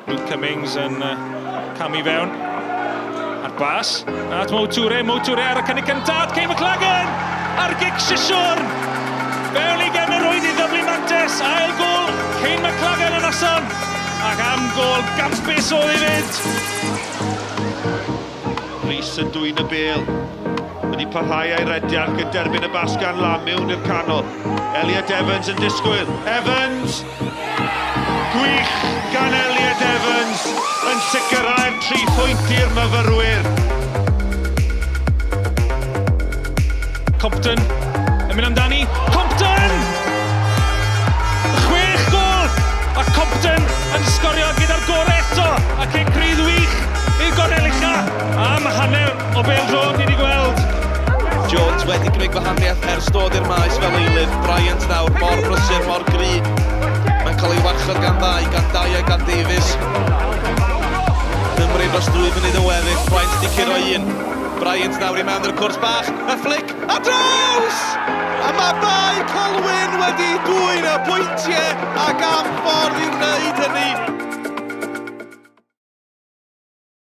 Luke Cummings yn camu fewn. A'r bas at Mo Toure, Mo Toure ar y cynnig cyntaf, Kane McLagan! A'r gic sisiwrn! Fewn i gefn y rwyd i ddyblu mantes, ail gol Kane McLagan y noson, ac am gol gampus oedd ei fyd! Rhys yn dwyn y bel. Wedi parhau a'i rediad gan derbyn y bas gan Lam mewn i'r canol. Elliot Evans yn disgwyl. Evans! Gwych gan Elliot Evans yn sicrhau'r tri phwynt i'r myfyrwyr. Compton yn mynd amdani. Compton! Chwech gol! A Compton yn sgorio gyda'r gorau eto. A cic rydd wych i'r gornel ucha. Am hanner o bêl-droed ni wedi gweld. Jones wedi cynnig gwahaniaeth ers dod i'r maes fel eilydd. Bryant nawr, mor brysur, mor gry. Mae'n cael ei warchod gan ddau, gan Dai a gan Davies. Cymru dros ddwy funud yn weddill. Bryant di curo un. Bryant nawr i mewn i'r cwrt bach. Y fflic a draws! A mae Bae Colwyn wedi dwyn y pwyntiau ac am